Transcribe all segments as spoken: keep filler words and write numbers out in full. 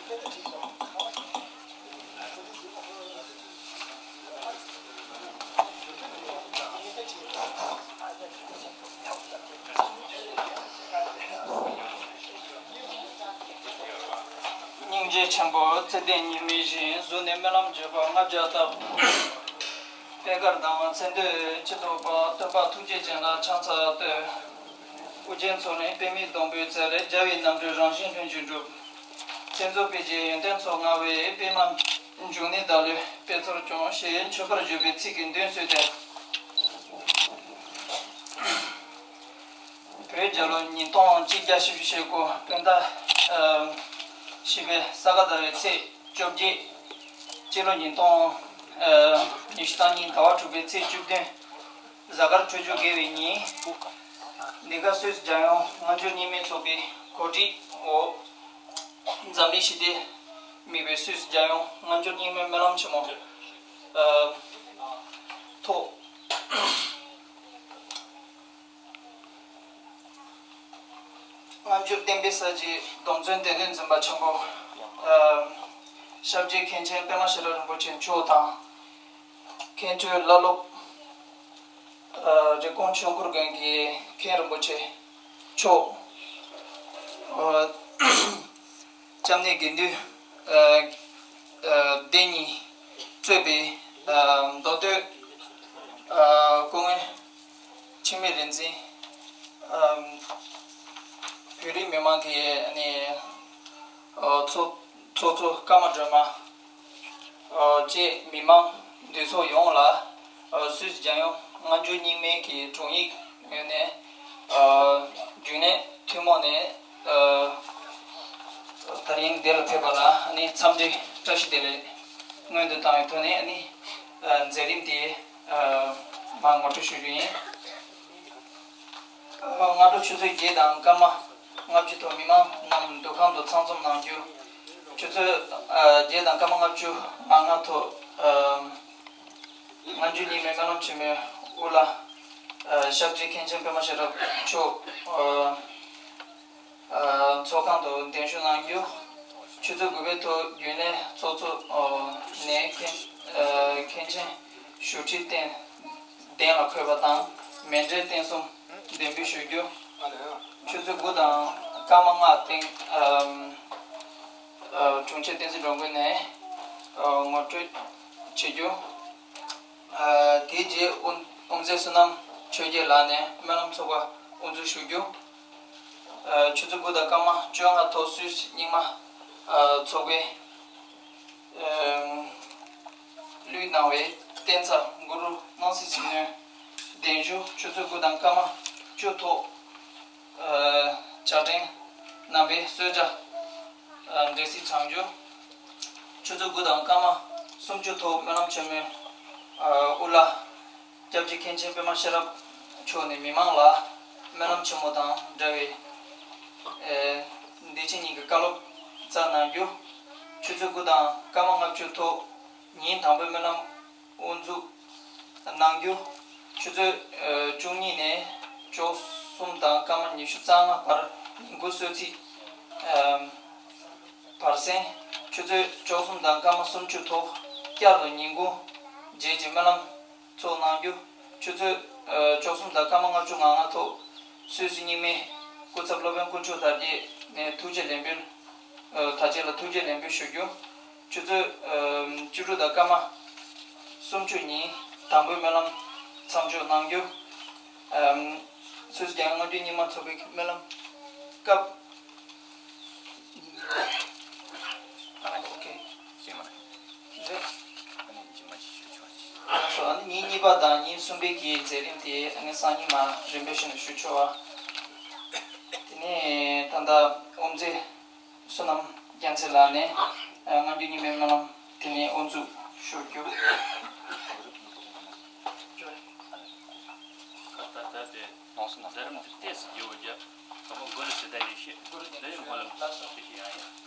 སྙིང་རྗེ་ཆེན་པོ་བརྩེ་ལྡན་ཉི་མའི་བཞིན་གཟུགས་ནས་སྨོན་ལམ་བརྗོད་པ་ལྔ་བརྒྱ་བཏབ། པད་དཀར་ཟླ་བ་མཚན་ལྡན་སྤྱི་ལྡོག་པ། སྟོན་པ་ཐུགས་རྗེ་ཅན་ལ་ཕྱག་འཚལ་བསྟོད། ཨོ་རྒྱན་མཚོ་ལས་པདྨའི་སྡོང་པོའི་རྩེ་ལས། རྒྱལ་བའི་རྣམ་འཕྲུལ་རང་བཞིན་ལྷུན་གྱིས་གྲུབ། མཚན་རྫོགས་པའི་རྗེས་ཡོན་ཏན་མཚོ་མངའ་བའི། པདྨ་འབྱུང་གནས་བདག་བློའི་དཔེ་ཚོགས་ཀྱང་། ཞེས་མཆོད་པར་བརྗོད་པའི་ཚིག་གི་མདུན་བསུས་ཏེ། བོད་རྒྱལ་ལོ་ཉིས་སྟོང་གཅིག་བརྒྱ་བཞི་བཅུ་ཞེ་དགུ་བོད་ཟླ་བཞི་པའི་ས་ག་ཟླ་བའི་ཚེས་བཅོ་བརྒྱད། སྤྱི་ལོ་ཉིས་སྟོང་ཉི་ཤུ་རྩ་གཉིས་ག་བ་དྲུག་པའི་ཚེས་བཅུ་བདུན། གཟའ་སྐར་འཕྲོད་སྦྱོར་དགེ་བའི་ཉིན། འདི་ག་སུད་སི་རྒྱལ་ཡོངས་སྔ་འགྱུར་རྙིང་མའི་ཚོགས་པའི་གོ་སྒྲིག་འོག་འཛམ་གླིང་ཞི་བདེ་དམིགས་པའི་སུད་སི་རྒྱལ་ཡོངས་སྔ་འགྱུར་རྙིང་མའི་སྨོན་ལམ་ཆེན་མོ་ཐོག་སྔ་འགྱུར་བསྟན་པའི་གསར་བརྗེའི་སྡོམ་བརྩོན་སྡེ་སྣོད་འཛིན་པ་ཆེན་པོ། ཨ། ཞབས་རྗེ་མཁན་ཆེན་པདྨ་ཤེས་རབ་རིན་པོ་ཆེ་མཆོག་དང་། མཁན་སྤྲུལ་བླ་སློབ། ཨ། རི་ཀོན་ཆོས་འཁོར་དགོན་གྱི་མཁན་རིན་པོ་ཆེ་མཆོག་ཨ། སྐྱབས་གནས་དགེ་འདུན་ཨ། ཨ། སྡེ་གཉིས་གཙོས་པའི་ཨ། མདོ་སྟོད་ཨ། སྐུ་ངོ་འཆི་མེད་རིག་འཛིན། ཨ། བོད་རིགས་མི་མང་གི་ཨ་ནི་ཨ། ཚོགས་ཚོགས་གཙོ་ཀརྨ་སྒྲོལ་མ། ཨ། བཅས་མི་མང་འདུས་ཚོགས་ཡོངས་ལ། ཨ། སུད་སི་རྒྱལ་ཡོངས་སྔ་འགྱུར་རྙིང་མའི་གི་དྲུང་ཡིག་ངོས་ནས། ཨ། རྒྱུན་ལས་ཐུན་མོང་ནས། ཨ། དེ་རིང་འདིར་ཕེབས་པ་ལ་ནི་འཚམས་འདྲི་བཀྲ་ཤིས་བདེ་ལེགས་སྔོན་དུ་བཏང་བའི་ཐོག་ནས་ནི། ཨ། མཛད་རིམ་དེ། ཨ། མར་ངོ་སྤྲོད་ཞུ་རྒྱུ་ཡིན། སྔ་དྲོ་ཆུ་ཚོད་བརྒྱད་དང་སྐར་མ་ལྔ་བཅུ་ཐོག་མི་མང་རྣམས་འདུ་ཁང་དུ་ཚང་འཛོམས་གནང་རྒྱུ། ཆུ་ཚོད་ཨ། བརྒྱད་དང་སྐར་མ་ལྔ་བཅུ་ང་ལྔ་ཐོག་ཨ། སྔ་འགྱུར་རྙིང་མའི་སྨོན་ལམ་ཆེན་མོའི་དབུ་བླ། ཨ། ཞབས་རྗེ་མཁན་ཆེན་པདྨ་ཤེས་རབ་མཆོག་ཨ། ཨ། ཚོགས་ཁང་དུ་གདན་ཞུ་གནང་རྒྱུ། ཆུ་ཚོད་དགུ་པའི་ཐོག་རྒྱུན་ལས་ཚོགས་གཙོ་ཨ། ནས་མཁན་ཨ། མཁན་ཆེན་ཞུ་ཁྲིད་རྟེན་གདན་ལ་འཁོད་པ་དང་མཎྜལ་རྟེན་གསུམ་འདོན་འབུལ་ཞུ་རྒྱུ། ཆུ་ཚོད་དགུ་དང་སྐར་མ་ལྔ་སྟེང་ཨ། ཨ། དྲུང་ཆེ་བསྟན་འཛིན་འགྲོ་མགོན་ནས་ཨ། ངོ་སྤྲོད་བྱེད་རྒྱུ། ཨ། དེའི་རྗེས་དབུ་དབུ་མཛད་བསོད་ནམས་ཆོས་རྒྱལ་ལགས་ནས་སྨོན་ལམ་ཚོགས་པ་དབུ་འཛུགས་ཞུ་རྒྱུ། ཨ། ཆུ་ཚོད་དགུ་དང་སྐར་མ་བཅོ་ལྔ་ཐོག་སུད་སི་རྙིང་མ་ཨ། ཚོགས་པའི་ཨ། བློས་གནང་བའི་བསྟན་རྩ་གུ་རུ་སྣང་སྲིད་ཟིལ་གནོན་གདན་ཞུ། ཆུ་ཚོད་དགུ་དང་སྐར་མ་བཅུ་ཐོག་ཨ། བྱ་བྲལ་རྣམ་པའི་གསོལ་ཇ་ཨ། འབྲས་སིལ་དྲངས་རྒྱུ། ཆུ་ཚོད་དགུ་དང་སྐར་མ་སུམ་ཅུ་ཐོག་སྨོན་ལམ་ཆེན་མོའི་ཨ། དབུ་བླ་སྐྱབས་རྗེ་མཁན་ཆེན་པདྨ་ཤེས་རབ་མཆོག་ནས་མི་མང་ལ་སྨོན་ལམ་ཆེན་མོ་དང་འབྲེལ་བའི་ཨ། བདེ་ཆེན་ཉིད་ཀྱི་བཀའ་སློབ་སྩལ་གནང་རྒྱུ། ཆུ་ཚོད་དགུ་དང་སྐར་མ་ལྔ་བཅུ་ཐོག་ཉིན་དང་པོའི་སྨོན་ལམ་དབུ་འཛུགས་གནང་རྒྱུ། ཆུ་ཚོད་ཨ། བཅུ་གཉིས་ནས་བཅུ་གསུམ་དང་སྐར་མ་ཉི་ཤུ་རྩ་ལྔ་བར་ཉིན་གུང་གསོལ་ཚིགས་ཨ། བར་གསེང་། ཆུ་ཚོད་བཅུ་གསུམ་དང་སྐར་མ་སུམ་ཅུ་ཐོག་བསྐྱར་དུ་ཉིན་གུང་རྗེས་ཀྱི་སྨོན་ལམ་ཚོགས་གནང་རྒྱུ། ཆུ་ཚོད་ཨ། བཅུ་གསུམ་དང་སྐར་མ་ལྔ་བཅུ་ང་ལྔ་ཐོག་སུད་སི་རྙིང་མའི་སྐུ་ཚབ་སློབ་དཔོན་དཀོན་མཆོག་དར་རྒྱས་ནས་ཐུགས་རྗེ་ལེགས་འབུལ། ཨ། དར་རྒྱས་ལ་ཐུགས་རྗེ་ལེགས་འབུལ་ཞུ་རྒྱུ། ཆུ་ཚོད་ཨ། བཅུ་དྲུག་དང་སྐར་མ་སུམ་ཅུ་ཉིན་དང་པོའི་སྨོན་ལམ་མཚམས་འཇོག་གནང་རྒྱུ། ཨ། སུད་སི་རྒྱལ་ཡོངས་སྔ་འགྱུར་རྙིང་མ་ཚོགས་པའི་སྨོན་ལམ་སྐབས། ཨ། ཨོ་ཁེ། རེད། ལགས་སོ། ཨ་ནི་ཉིན་གཉིས་པ་དང་ཉིན་གསུམ་པའི་གི་མཛད་རིམ་དེ་ཨ་ནི་སང་ཉིན་མ་རིམ་པས་བྱས་ནས་ཞུ་ཆོག་པ། དེ་ནས་ད་ལྟ་དབུ་མཛད་བསོད་ནམས་རྒྱལ་མཚན་ལགས་ནས་ཨ། སྔ་འགྱུར་རྙིང་མའི་སྨོན་ལམ་དེ་ནས་དབུ་འཛུགས་ཞུ་རྒྱུ། ད་ལྟ་དེ་མཛད་རིམ་དེ་ཏོག་ཙམ་ཡོད་རྒྱུ། དང་པོ་འགོ་ནས་ཇི་ལྟར་ཡིན་ཞེས་དེ་ཡི་སྨོན་ལམ་དེ་ཞིག་ཡང་ཡིན།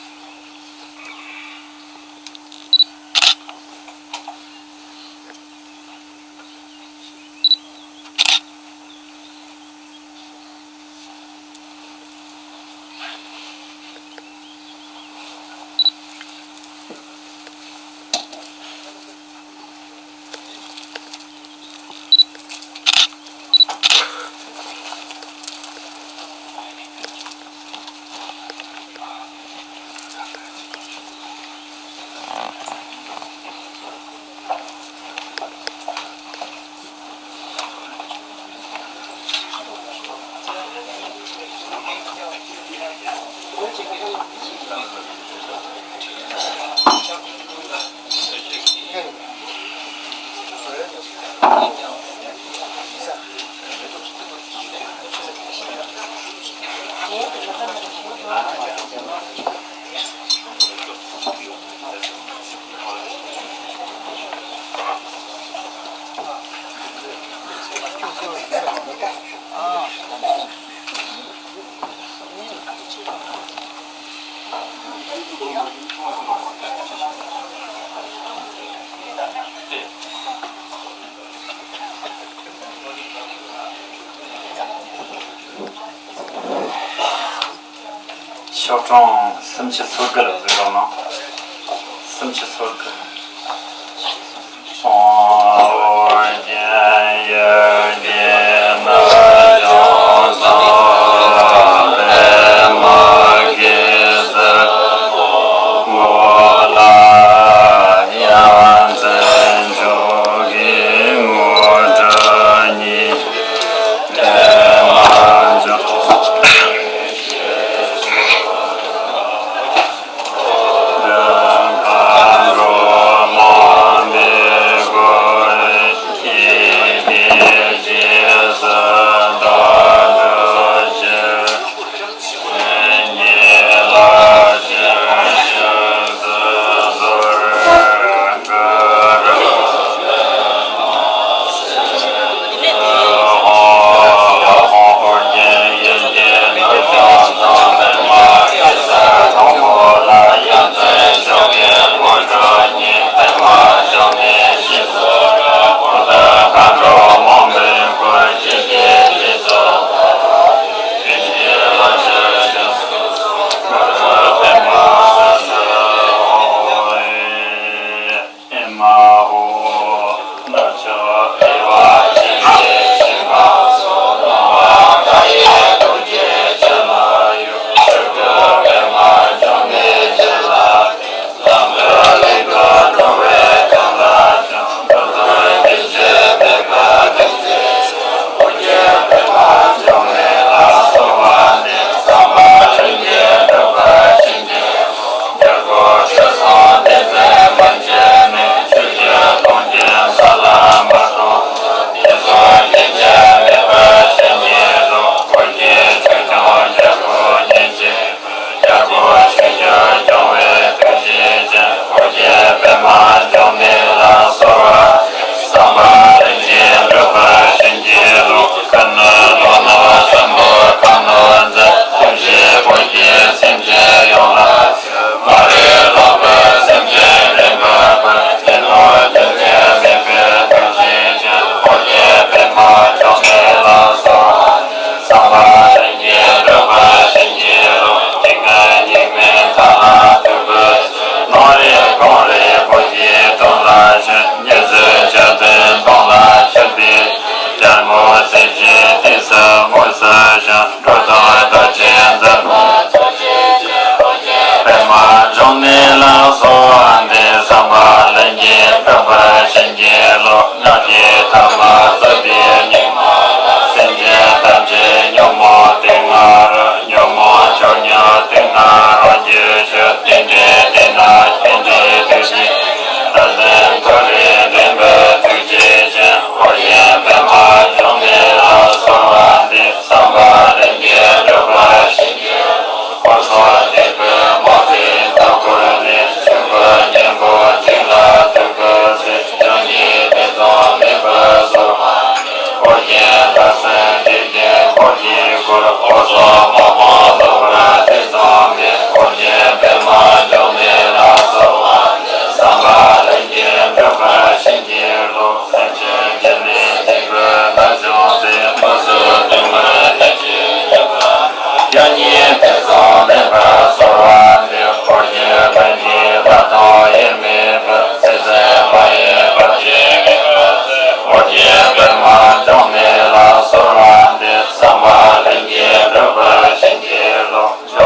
ཤོག་གྲངས་སུམ་ཅུ་སོ་དགུ་ལ་གཟིགས་རོགས་གནང་། སུམ་ཅུ་སོ་དགུ། འཁོར་གསུམ་དབུ་མ་ལྷུང་བ་དེ་བཟུང་སྟེ། འཁོར་བཅས་པདྨ་འབྱུང་གནས་ལ་གསོལ་བ་འདེབས། བསམ་པ་ལྷུན་གྱིས་འགྲུབ་པར་བྱིན་གྱིས་རློབས། སེམས་ཅན་སྐྱེ་གནས་འཇིགས་པའི་མཐའ་བྱུང་ཚེ། མི་བཟོད་གདུང་བས་བརྒྱ་བྱིན་སྐྱོབ་པ་དང་། ཡང་སྙིང་ཐག་བཟུང་ནས་ཕར་གསོལ་བ་འདེབས། འཁོར་བཅས་པད་མོའི་ལྷ་དང་དབྱེར་མེད་པ། ཚེ་ཟད་མ་ཡིན་བར་ཆད་ཀུན་སེལ། འཁོར་བཅས་པདྨ་འབྱུང་གནས་ལ་གསོལ་བ་འདེབས། བསམ་པ་ལྷུན་གྱིས་འགྲུབ་པར་བྱིན་གྱིས་རློབས།